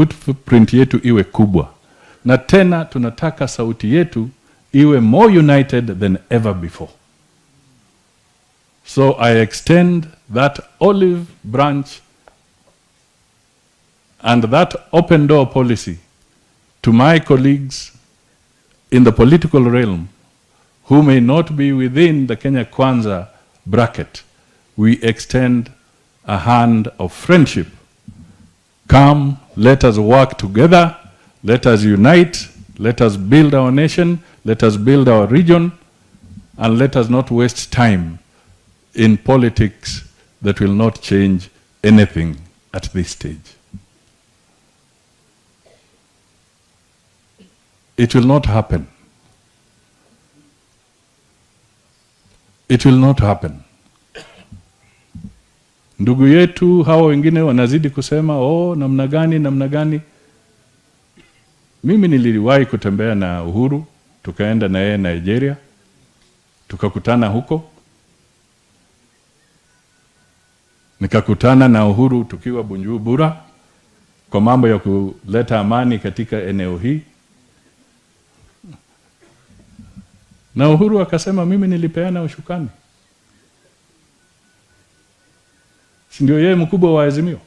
Footprint yetu iwe kubwa. Na tena tunataka sauti yetu iwe more united than ever before. So I extend that olive branch and that open door policy to my colleagues in the political realm who may not be within the Kenya Kwanza bracket. We extend a hand of friendship. Come, let us work together, let us unite, let us build our nation, let us build our region, and let us not waste time in politics that will not change anything at this stage. It will not happen. It will not happen. Ndugu yetu hawa wengine wanazidi kusema, oh, namna gani, namna gani. Mimi niliwahi kutembea na Uhuru, tukaenda na yeye Nigeria, tukakutana huko. Nikakutana na Uhuru tukiwa Bujumbura kwa mambo ya kuleta amani katika eneo hii. Na Uhuru akasema mimi nilipeana ushukani. Si ndio yeye mkubwa wa Azimio?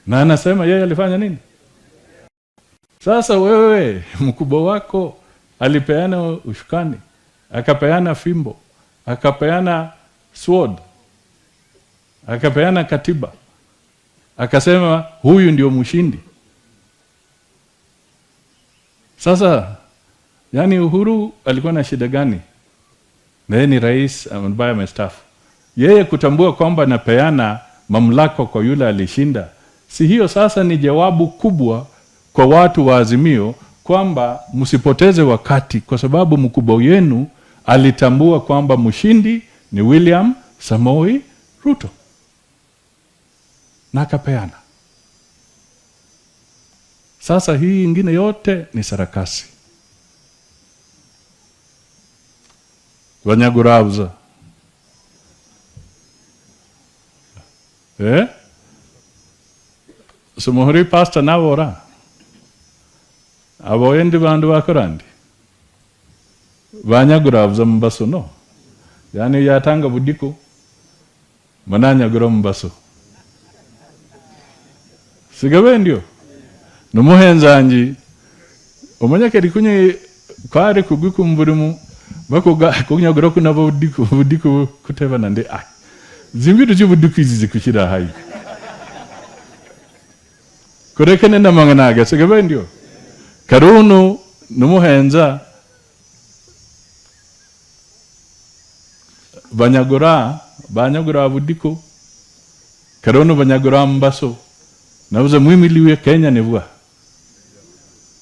Na anasema yeye alifanya nini? Sasa wewe mkubwa wako alipeana ushukani, akapeana fimbo, akapeana sword, akapeana katiba, akasema huyu ndio mshindi. Sasa Uhuru alikuwa na shida gani? Na yeye ni rais ambaye amestaafu. Yeye kutambua kwamba anapeana mamlaka kwa yule alishinda, si hiyo sasa ni jawabu kubwa kwa watu wa Azimio kwamba msipoteze wakati, kwa sababu mkubwa wenu alitambua kwamba mshindi ni William Samoei Ruto na akapeana. Sasa hii ingine yote ni sarakasi. Wanyagurauza. Sumuhuri pastor nawora. Aboendi bandu bakorandi. Banyagurauza mbaso no. Yani yatanga budiko mananyagura mbaso. Sigabe ndio. Numuhenzanji omanyake kunye kwari kugikumburimu bakoga kunyagura kuna budiko budiko kuteba nande ah. Zimbiru cy'ubuduko izi zikushira hayi. Kurekene namanganaga sigabe ndio. Karuno numuhenza banyagura budiko karuno banyagura mbaso. Nabuze mwimiliwe Kenya nivwa.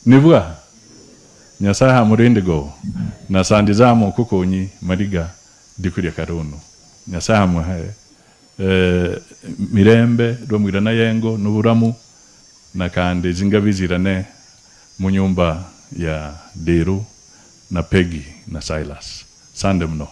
Nivwa. Nyasaha murinde go. Na sandizamo kukonyi mariga dikuria karuno. Nyasaha muhaye. Mirembe rwamwirana yengo nuburamu na kandi zingabizirane mu nyumba ya Deru na Peggy na Silas. Sande mno.